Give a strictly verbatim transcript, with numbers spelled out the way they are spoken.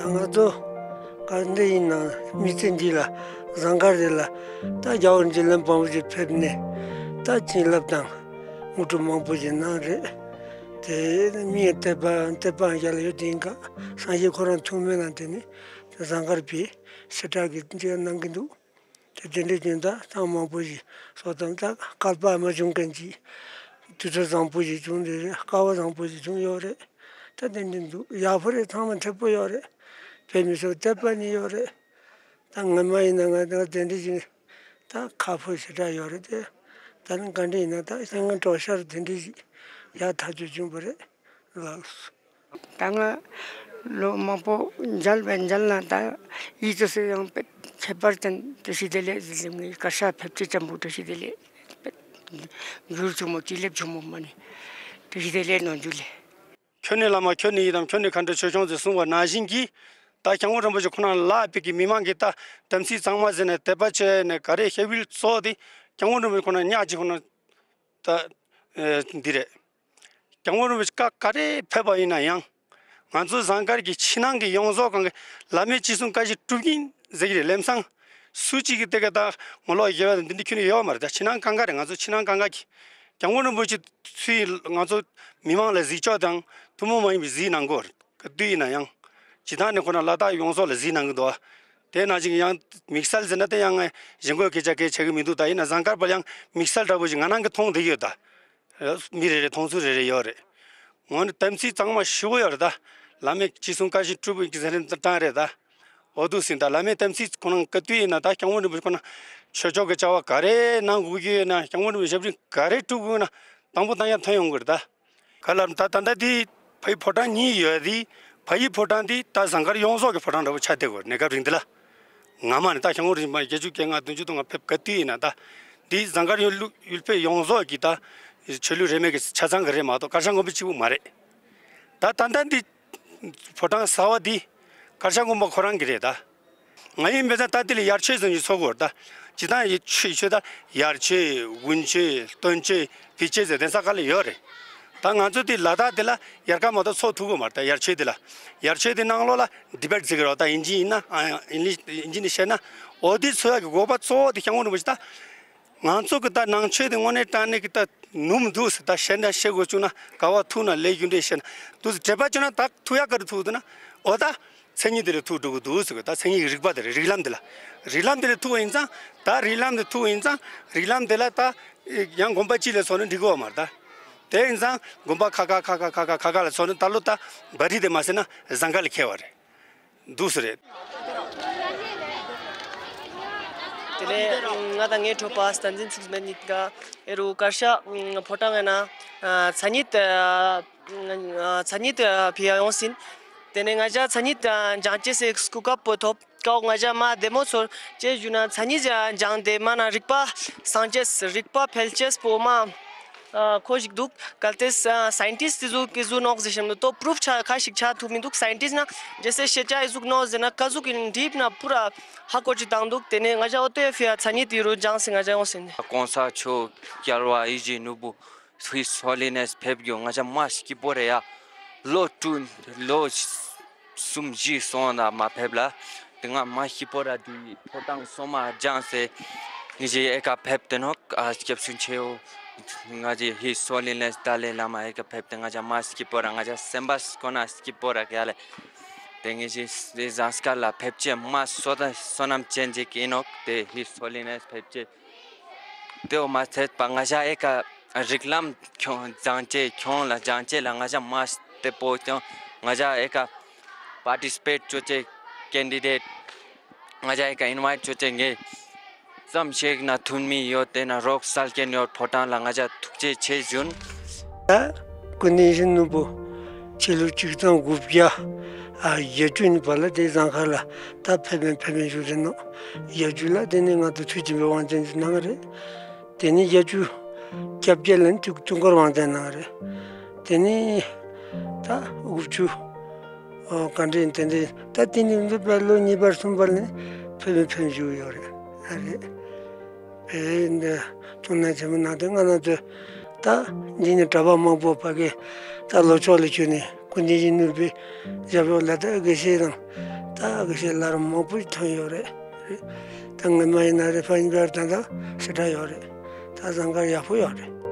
ང་ཚོ་ག་འདྲ་ཡིན་ནའང་མི་ཚེ་འདི་ལ་ཟངས་དཀར་འདི་ལ་ད་རྒྱལ་བ་རིན་པོ་ཆེ་བླ་ན་མེད་པ་ཅིག་ཕེབས་ནས་ད་བྱིན་རླབས་དང་དངོས་གྲུབ་མང་པོ་ཞིག་གནང་རེད། དེ་མིའི་དད་པ་དད་པའང་ཡར་ལ་ཡོད་དེ་ཡིན་ག་སངས་རྒྱས་ཁོ་རང་ཐུགས་སྨོན་གནང་དེ་ནས་ཟངས་དཀར་པའི་ཞེ་དྲག་གི་འདི་གནང་གི་འདུག་དེ་དེ་འདྲ་བྱུང་ད་ཐེངས་མང་པོ་ཞིག་སོ་ཐམ་ད་བསྐལ་པ་མ་བྱུང་མཁན་གྱི་དུས་ཚོད་བཟང་པོ་ཞིག་བྱུང་རེད། རེད། སྐལ་བ་བཟང་པོ་ཞིག་བྱུང་ཡོད་རེད། ད་དེ་འདྲ་འདུག་ཡག་པོ་རེད། ཚང་མ་འཕྲོད་པོ་ཡོད་རེད། བོད་མི་ཚོ་དད་པ་ནི་ཡོད་རེད། ད་ང་མ་ཡིན་ན་ང་ད་དེ་འདྲ་ཞིག་ད་ཁག་པོ་ཞེ་དྲག་ཡོད་རེད་དེ། ད་ནི་ག་འདྲ་ཡིན་ན་ད་ཤེས་ངན་གྲོགས་ཤར་དེ་འདྲ་ཞིག་ཡག་ཐག་ཆོད་བྱུང་བ་རེད། ལགས། ད་ང་ལོ་མང་པོ་མཇལ་བས་མཇལ་ན་ད་ཡིད་དུ་སེ་ཡང་པེ་ཁྱད་པར་ཅན་དུ་ཞིག་དེ་ལས་ཟིན་ལེ་ངའི་སྐར་ཤ་ཕེབས་ཚེ་ཅམ་པོ་དུ་ཞིག་དེ་ལས་འགྱུར་ཆུང་མོ་ཅི་ལེབ་ཆུང་མོ་མ་ནི་དུ་ཞིག་དེ་ལས་ནོ་འཇུ་ལེ། ཁྱོད་ནི་བླ་མ་ཁྱོད་ནི་ཡི་དམ་ཁྱོད་ནི་མཁའ་འགྲོ་ཆོས་སྐྱོང་ཟེར་གསུངས་པ་ནང་བཞིན་གྱི་ད་སྐྱབས་མགོན་རིན་པོ་ཆེ་ཁོ་ན་ལ་པིག་གི་མི་མང་གི་ད་དམ་ཚིག་གཙང་མ་ཟེར་ནས་དད་པ་བྱས་ནས་ག་རེ་ཤེས་ཡུལ་གཙོ་དེ་སྐྱབས་མགོན་རིན་པོ་ཆེ་ཁོ་ན་ཉག་ཅིག་ཁོ་ན་ད་འདི་རེད། སྐྱབས་མགོན་རིན་པོ་ཆེ་ཀ་ག་རེ་ཕེབས་པ་ཡིན་ན་ཡང་། ང་ཚོ་ཟངས་དཀར་གྱི་ཕྱི་ནང་གི་ཡོངས་རྫོགས་གང་གི་བླ་མེད་ཅི་གསུང་བཀའ་བཞིན་སྒྲུབ་ཀྱིན་ཟེར་གྱི་རེད། ལམ་སང་སུ་གཅིག་གི་སྟེང་གི་ད་ངོ་ལོག་དགེ་བ་དང་འདི་འདྲ་ཁྱོན་ནས་ཡོད་མ་རེད། ད་ཕྱི་ནང་གང་ག་རེད། ང་ཚོ་ཕྱི་ནང་གང་ག་གི་སྐྱབས་མགོན་རིན་པོ་ཆེ་ཚུའི་ང་ཚོ་མི་མང་ལ་གཟིགས་ཕྱོགས་དང་ཐུན་མོང་མ་ཡིན་པའི་གཟིགས་གནང་དགོས་རེད། ག་དུས་ཡིན་ན་ཡང་སྤྱི་བཏང་ནས་ཁོ་ན་ལ་དྭགས་ཡོངས་རྫོགས་ལ་གཟིགས་གནང་གི་འདུག་དེ་ནང་བཞིན་ཡང་དམིགས་བསལ་ཟེར་ན་དེ་ཡང་ངས་གཞན་དགོས་སྐད་ཆ་སྐད་ཆ་གི་མི་འདུག་ད་ཡིན་ན་ཟངས་དཀར་པ་ཡང་དམིགས་བསལ་འདྲ་པོ་ཞིག་ང་རང་གི་མཐོང་བསྡད་ཡོད་ད། མི་རེ་རེ་མཐོང་ཚུལ་རེ་རེ་ཡོད་རེད། ངོ་ནི་དམ་ཚིག་གཙང་མ་ཞེ་པོ་ཡོད་རེད་ད། བླ་མེད་ཅི་གསུང་བཀའ་བཞིན་སྒྲུབ་པའི་ཟེར་རིན་གྲངས་རེད་ད། འོ་འདུག་ཟིན་ད་བླ་མེད་དམ་ཚིག་ཁོ་ན་ག་དུས་ཡིན་ན་ད་སྐྱབས་མགོན་རིན་པོ་ཆེ་ཁོ་ན་ཆོས་ཕྱོགས་ཀྱི་བྱ་བ་ག་རེ་གནང་དགོས་ཀྱི་ཡོད་ན་སྐྱབས་མགོན་རིན་པོ་ཆེ་ཞབས་དྲུང་ག་རེ་སྒྲུབ་དགོས་ན་དང་པོ་དང་ཡང་ཐོན་ཡོང་གི་རེད་ད། ག་ལ་ད་ད་ལྟ་དེ་ཕ་ཡི་ཕོ་བྲང་གཉིས་ཡོད་དེ་ཕ་ཡི་ཕོ་བྲང་དེ་ད་ཟངས་དཀར་ཡོངས་རྫོགས་ཀྱི་ཕོ་བྲང་འདྲ་པོ་ཆགས་བསྡད་དགོས་གནས་སྐབས་རིང་འདི་ལ། ང་མ་ནི་ད་སྐྱབས་མགོན་རིན་པོ་ཆེ་བརྒྱད་ཅུ་གྱ་ལྔ་བདུན་ཅུ་དོན་ལྔ་ཕེབས་ག་དུས་ཡིན་ན་ད་འདི་ཟངས་དཀར་ཡུལ་ལུ་ཡུལ་ཕེབས་ཡོངས་རྫོགས་ཀྱི་ད་ཆོས་ལུགས་རིས་མེད་ཀྱི་ཆ་ཚང་གི་རེད་མ་གཏོགས་གར་ཤང་དགོན་པ་གཅིག་པུ་མ་རེད། ད་ད་ལྟ་འདི་ཕོ་བྲང་གསར་པ་འདི་གར་ཤང་དགོན་པ་ཁོ་རང་གི་རེད་ད། ང་ཡིན་པས་ན་ད་དེ་ལ་ཡར་ཆོས་ཟེར་ཞིག་ཚོགས་དགོས་རེད་ད། སྤྱིར་བཏང་ཡི་ཆོས་ཆོས་ད་ཡར་ཆོས་དགུན་ཆོས་སྟོན་ཆོས་བི་ཆོས་ཟེར་གདན་ས་ཁག་ལ་ཡོད་རེད། ད་ང་ཚོ་དེ་ལ་དྭགས་དེ་ལ་ཡར་ཀ་མ་གཏོགས་ཚོགས་ཐུབ་ཀྱི་མ་རེད་ད། ཡར་ཆོས་དེ་ལ་ཡར་ཆོས་དེ་ནང་ལོགས་ལ་ཌི་བེཊ་ཟེར་གི་རེད་ད། ཨིན་ཇི་ཡིན་ན་ཨ་ཨིན་ལིཤ་ཨིན་ཇི་ནས་བཤད་ན་འོ་དེ་ཚོ་ཡ་གི་དགོས་པ་གཙོ་བོ་དེ་སྐྱབས་མགོན་རིན་པོ་ཆེ་ད། ང་ཚོ་གི་ད་ནང་ཆོས་དེ་དངོས་གནས་དྲང་གནས་ཀྱི་ད་ནུབ་འདུག་ཟེར། ད་བཤད་ན་བཤད་དགོས་བྱུང་ན་ག་བ་ཐུག་ན་ལས་རྒྱུ་འབྲས་བཤད་ན་འདུག་ཟེར། དྲན་པ་བྱུང་ན་ད་ཐུག་ཡག་ག་རེ་ཐུག་འདུག་ན་འོ་ད་མཚན་ཉིད་དེ་ལ་ཐུག་འགྲོ་གི་འདུག་ཟེར་གི། ད་མཚན་ཉིད་ཀྱི་རིག་པ་དེ་རེད། རིགས་ལམ་དེ་ལ་རིགས་ལམ་དེ་ལ་ཐུག་པ་ཡིན་ཙང་ད་རིགས་ལམ་དེ་ཐུག་པ་ཡིན་ཙང་རིགས་ལམ་དེ་ལ་ད་ཡང་དགོན་པ་གཅིག་ལ་ཚོགས་ན་འགྲིག་གི་ཡོད་མ་རེད་ད། དེ་ཡིན་ཙང་དགོན་པ་ཁ་ཁ་ཁ་ཁ་ཁ་ཁ་ཁ་ཁ་ལ་ཚོགས་ན་ད་ལོ་ད་བ་རི་དེ་མ་ཟེར་ན་ཟངས་དཀར་ལ་ཁེལ་བ་རེད། འདུག་སེ་རེད། དེ་ནས་ང་དང་ངའི་གྲོགས་པ་བསྟན་འཛིན་ཚེ་སྨད་གཉིས་ཀ་ཨེ་རུ་གར་ཤ་ཕོ་བྲང་ངི་ནང་ཚ་ཉིད་ཚ་ཉིད་ཕི་ཡ་ཡོང་ཟིན། དེ་ནས་ང་ཅག་ཚ་ཉིད་སྦྱང་ཅེས་སི་སྐུ་སྐབས་པོ་ཐོབ། ཀའོ་ང་ཅག་མ་བདེ་མོ་ཚོར་ཅེས་ཞུ་ན་ཚ་ཉིད་སྦྱང་དེ་མ་ན་རིག་པ་སངས་ཅེས་རིག་པ་འཕེལ་ཅེས་པོ་མ། ཁོ་ཞིག་འདུག་གལ་ཏེ་སའེན་ཊིསཊ་དེ་ཟུག་གི་ཟུག་ནོག་ཟེར་ཞིམ་ནོ་ཏོ་པུ་རུཕ་ཆ་ཁ་ཞིག་ཆ་ཐུབ་མི་འདུག་སའེན་ཊིསཊ་ན་རྗེས་སེ་ཤེས་ཆ་ཨི་ཟུག་ནོ་ཟེར་ན་ཀ་ཟུག་གི་འགྲིབ་ན་པུ་ར་ཧ་གོ་ཅི་བཏང་འདུག་དེ་ནས་ང་ཅག་འོ་ཏོ་ཡ་ཕི་ཡ་ཚ་ཉིད་དེ་རུ་སྦྱང་སེ་ང་ཅག་ཡོང་སེ་ནས། གོང་ས་མཆོག་རྒྱལ་བ་ཡིད་བཞིན་ནོར་བུ་His Holiness ཕེབས་རྒྱུ་ང་ཅག་མ་སྐྱིད་པོ་རེད་ཡ། ལོ་དྲུག་ལོ་གསུམ་བཞི་སོང་ན་མ་ཕེབས་ལ། དེ་སྔ་མ་སྐྱིད་པོ་ར་དེ་ཕོ་བྲང་སོ་མ་སྦྱངས་སེ། ངེད་ཀྱི་ཨེ་ཀ་ཕེབས་ཏེ་ནོ་ཨ་སྐྱབས་སུ་མཆིའོ། ང་ཅག་His Holiness Dalai Lama ཨེ་ཀ་ཕེབས་ཏེ་ང་ཅག་མ་སྐྱིད་པོ་ར་ང་ཅག་སེམས་པ་ཁོ་ན་སྐྱིད་པོ་ར་ག་ལེ། དེ་ངེད་ཀྱི་ཟངས་དཀར་ལ་ཕེབས་ཅེས་མ་བསོད་བསོད་ནམས་ཅན་ཅིག་ཡིན་ནོ་དེ་His Holiness ཕེབས་ཅེས། དེའོ་མ་ཚད་པ་ང་ཅག་ཨེ་ཀ་རིགས་ལམ་ཁྱོང་སྦྱང་ཅེས་ཁྱོང་ལ་སྦྱང་ཅེས་ལ་ང་ཅག་མ་སྟེ་པོ་ཀྱང་ང་ཅག་ཨེ་ཀ་པར་ཊི་སི་པེཊ་ཅོ་ཅེས་ཀེན་ཌི་ཌེཊ་ང་ཅག་ཨེ་ཀ་ཨིན་ཝའིཊ་ཅོ་ཅེས་ངས་ཙམ་ཞིག་ན་ཐུན་མིན་ཡོད་དེ་ན་རོགས་གསལ་རྐྱེན་ཡོད་ཕོ་བྲང་ལ་ང་ཅག་ཐུགས་རྗེ་ཆེ་ཞུ། ད་སྐུ་ནི་ཡིན་ནོ་པོ་ཕྱི་ལོ་ཆིག་སྟོང་དགུ་བརྒྱ་ཨ་བརྒྱད་ཅུ་ནི་བར་ལ་དེ་ཟངས་དཀར་ལ་ད་ཕེབས་མིན་ཕེབས་མིན་ཞུ་རེད་ནོ། བརྒྱད་ཅུ་ལ་དེ་ནི་ང་ཚོ་ཐུགས་ཀྱི་མི་དབང་ཅན་ཞིག་གནང་རེད། དེ་ནས་བརྒྱད་ཅུ་གྱ་བརྒྱད་ལ་ནི་དུས་དུས་འཁོར་དབང་ཆེན་གནང་རེད། དེ་ནས་ད་དགུ་བཅུ་ཨོ་ག་འདྲ་ཡིན་དེ་འདྲ་ད་དེ་ནས་འདི་པའི་ལོ་གཉིས་པར་གསུམ་པར་ནི་ཕེབས་ཕེབས་བཞུགས་ཡོད་རེད། ཨ་རེད། བོད་འདི་གཙོ་གནད་ཆེན་པོ་གནང་དེ་ང་རང་ཚོ་ད་འདི་ནས་གྲྭ་པ་མང་པོ་ཕ་གི་ད་ལྷོ་ཕྱོགས་ལ་བྱོན་ནས་སྐུ་མདུན་ཞིག་ནུས་པའི་ཞབས་འོག་ལ་ད་དགེ་བཤེས་དང་ ད་དགེ་བཤེས་བླ་རུང་མང་པོ་ཐོན་ཡོད་རེད། རེད། ད་སྔོན་མ་ཡིན་ན་རེད། ཕ་ཡིན་པར་ད་ད་ཞེ་དྲག་ཡོད་རེད། ད་བཟང་གར་ཡག་པོ་ཡོད་རེད།